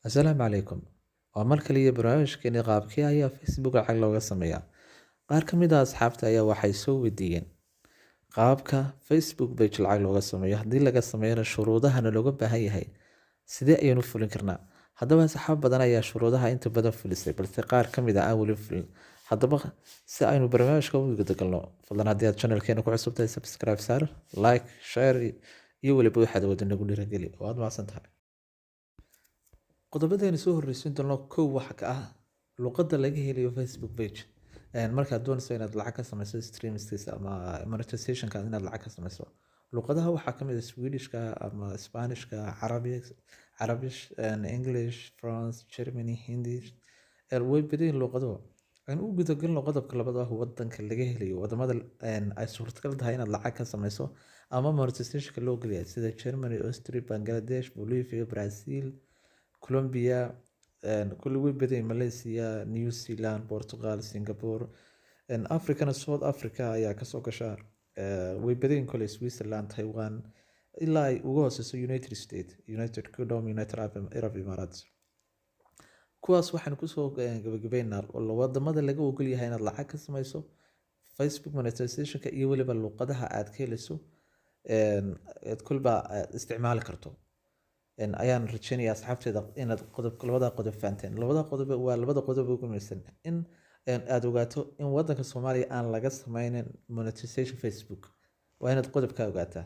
Asalaamu calaykum. Waa mar kale iyo barnaamijkeeni "Qaabkee ayaa Facebook lacag looga sameeyaa?" Qaar ka mid ah asxaabta ayaa waxay soo weydiiyeen qaabka Facebook page lacag looga sameeyo, haddii laga sameeyana shuruudahana looga baahan yahay, sidee ayaynu fulin karnaa? Haddaba asxaab badan ayaa shuruudaha inta badan fulisay, balse qaar ka mid ah aan weli fulin. Haddaba si aynu barnaamijka u gudagalno, fadlan haddii aad channelkeena ku cusub tahay, subscribe saar, like, share iyo weliba waxaad wada nagu dhiirigeli. Waad mahadsan tahay. Qodobadaynu soo horreysiin doono, kow waxa ka ah luqadda laga helayo Facebook page. Markaad doonayso inaad lacag ka sameyso streamskiisa ama monetizationka, inaad lacag ka sameyso, luqadaha waxaa kamid ah Swedishka ama Spanishka, Arabic, Arabish, English, France, Germany, Hindi. Way badan yihiin luqaduhu. Aan u gudagalno qodobka labaad oo ah wadanka laga helayo. Wadamada ay suurtagal tahay inaad lacag ka sameyso ama monetizationka loo ogolyahay, sida Germany, Austria, Bangladesh, Bolivia, Brazil, Colombia, kulli way badan yihiin, Malaysia, New Zealand, Portugal, Singapore. Africana South Africa ayaa kasoo gasha. Way badan yihiin kole, Switzerland, Taiwan, ilaa ay uga hooseyso United States, United Kingdom, United Arab Emirates. Kuwaas waxaan kusoo gabagabeynaa wadamada laga ogol yahay inaad lacag ka sameyso Facebook monetizationka iyo weliba luqadaha aad ka heleyso aad kulba aad isticmaali karto. Ayaan rajeynayaa asxaabteeda inaad qodob, labada qodob fahanteen. Labada qodob waa labada qodob ugu muhiimsan in aad ogaato in wadanka Soomaaliya aan laga sameynin monetization Facebook. Waa inaad qodobka ogaataa.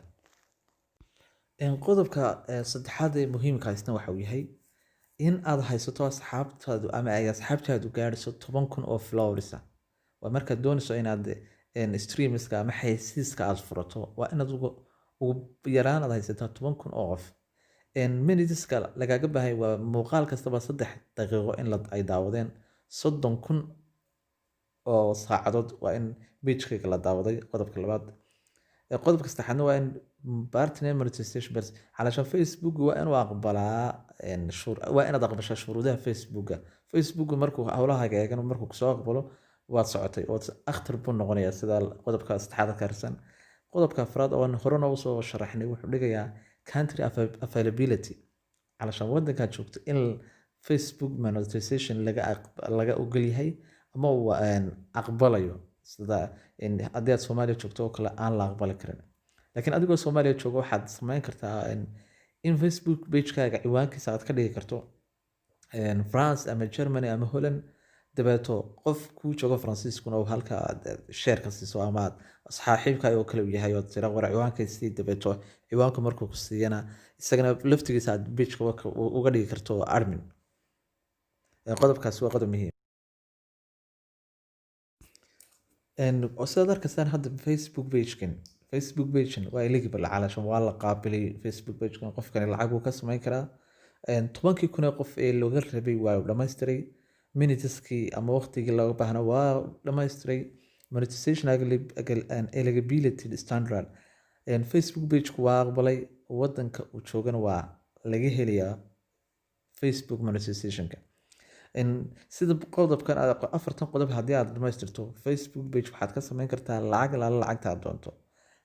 Qodobka saddexaad ee muhiimka isna waxa uu yahay in aad haysato asxaabtaadu ama ay asxaabtaadu gaadhiso 10,000 oo followers ah. Waa markaad doonayso inaad streamska ama xayeysiiska aad furato, waa inaad ugu yaraan aad haysataa 10,000 oo qof. Minuteska lagaaga baahay waa muuqaal kastaba 3 daqiiqo in ay daawadeen. 30,000 oo saacadood waa in pagekayga la daawaday. Qodobka labaad. Qodobka saddexaadna waa in partner monetization bers calashaan Facebook waa inuu aqbalaa, waa inaad aqbashaa shuruudaha Facebooka. Facebook markuu howlahaaga eegan, markuu kusoo aqbalo, waad socotay oo akhtar buu noqonayaa, sida qodobka saddexaad ka harsan. Qodobka afraad oo aan horena usoo sharaxnay wuxuu dhigayaa country availability, calashaan wadankaad joogto in Facebook monetization laga ogol yahay ama uu aqbalayo, sida in haddii aad Soomaaliya joogto oo kale aan la aqbali karin. Laakiin adigoo Soomaaliya jooga waxaad samayn kartaa in Facebook pagekaaga ciwaankiisa aad ka dhigi karto France ama Germany ama Holland, dabeeto qof kuu joogo Faransiiskuna uu halka aad share ka siiso ama aad saaxiibka oo kale uu yahay oo tira war ciwaankaysii, dabeeto ciwaanka markuu ku siiyana isagana laftigiisa aad pageka uga dhigi karto admin. Qodobkaasi waa qodob muhiim. Sidaad arkaysaan hadda Facebook pagekan waa eligible, calashan waa la qaabilay Facebook pagekan. Qofkani lacag buu ka samayn karaa. 10-kii kun ee qof ee looga rabay waa uu dhammaystiray, minuteskii ama waqtigii looga baahnaa waa dhammaystiray, monetization eligibility standard Facebook pageku waa aqbalay, wadanka uu joogana waa laga helayaa Facebook monetizationka. Sida qodobkan afartan qodob haddii aad dhamaystirto, Facebook page waxaad ka samayn kartaa lacag alaala lacagta aad doonto.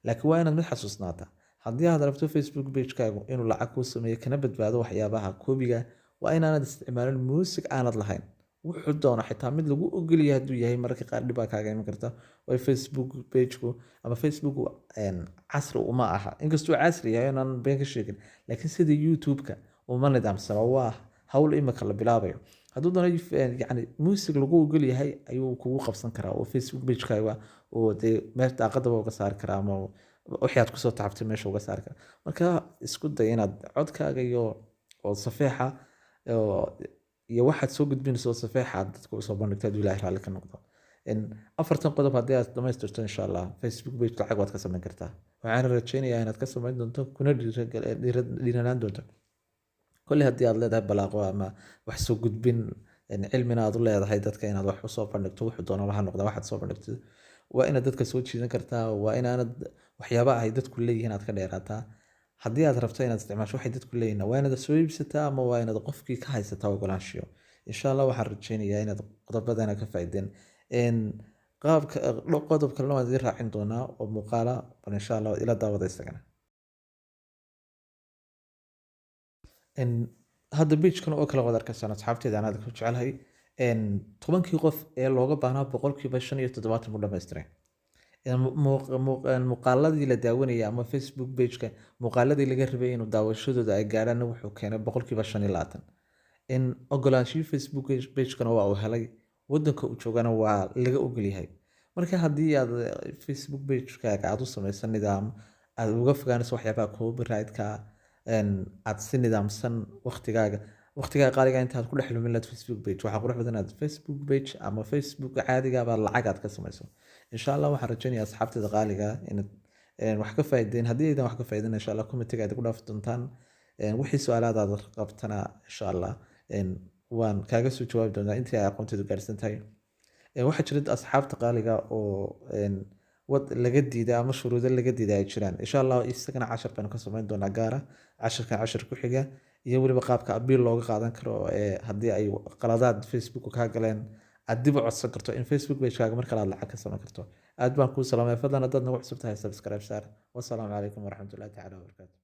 Laakiin waa inaad mid xasuusnaataa: haddii aad rabto Facebook pagekaagu inuu lacag kuu sameeyo kana badbaado waxyaabaha koobiga, waa inaanad isticmaalin muusig aanad lahayn, wuxuu doono xitaa mid lagu ogolyahay hadduu yahay. Mararka qaar dhibaa kaaga iman karta, waayo Facebook pageku ama Facebook casri uma aha. Inkastuu casri yahay, inaan been ka sheegin, laakiin sida YouTube-ka uma nidaamsano, waa hawl imika la bilaabayo. Hadduu doono, yani music lagu ogol yahay ayuu kugu qabsan karaa oo Facebook pagekaaga oo dee meel daaqadaba uga saari karaa ama wixii aad kusoo tacabtay meesha uga saari karaa. Marka isku day inaad codkaaga iyo oo safeexa iyo waxaad soo gudbinayso oo safeexa aad dadka usoo bandhigto, hadduu Ilaahay raalli ka noqdo. Afartan qodob haddii aad dhamaystirto, insha Allah Facebook page lacag waad ka samayn kartaa. Waxaan rajaynayaa inaad ka samayn doonto kuna dhiiranaan doonto. Kolley haddii aad leedahay balaaqo ama wax soo gudbin, cilmina aad u leedahay dadka inaad wax usoo bandhigto, wuxuu doono ha noqda waxaad soo bandhigto, waa inaad dadka soo jiidan kartaa, waa inaanad waxyaabaha ay dadku leeyihiin aad ka dheeraataa. Haddii aad rabto inaad isticmaasho waxay dadku leeyihiin, waa inaad soo iibsataa ama waa inaad qofkii ka haysataa ogolaanshiyo. Insha Allah waxaan rajaynayaa inaad qodobadana ka faa'iideen. Qaabka qodob kalena waan idiin raacin doonaa oo muuqaala bal, insha Allah ila daawada isagana. Hadda pagekan oo kale waad arkaysaan, asxaabteeda aan aad ku jecelahay. 10kii qof ee looga baahnaa 75% buu dhamaystiray. Muuqaaladii la daawanayay ama Facebook pageka muuqaaladii laga rabay inuu daawashadooda ay gaadhaan wuxuu keenay 25%. In ogolaanshihii Facebook pagekana waa uu helay, wadanka uu joogana waa laga ogolyahay. Marka haddii aad Facebook pagekaaga aad u samaysan nidaam aad uga fogaanayso waxyaabaha copyright-ka, aad si nidaamsan waqtigaaga qaaliga intaad ku dhex lumin lahayd Facebook page, waxaa qurux badan inaad Facebook page ama Facebook caadiga baa lacag aad ka samayso. Insha Allah waxaan rajaynayaa, asxaabteeda qaaliga, inaad wax ka faa'iideen. Haddii aydan wax ka faa'iideen, insha Allah commentiga aad ku dhaafi doontaan. Wixii su-aalaad aad qabtana, insha Allah waan kaaga soo jawaabi doonaa intii ay aqoonteedu gaarsan tahay. Waxaa jira asxaabta qaaliga oo wad laga diiday ama shuruudo laga diiday ay jiraan. Insha Allah isagana cashar baynu ka samayn doonaa gaara, casharkan cashar ku xiga, iyo weliba qaabka appeal looga qaadan karo ee haddii ay qaladaad Facebook kaa galeen aad dib u codsan karto in Facebook pagekaaga mar kale aad lacag ka samayn karto. Aad baan kuu salaamay. Fadlan haddaad nagu cusub tahay, subscribe saar. Wasalaamu calaykum waraxmatullahi tacaala wabarakaatu.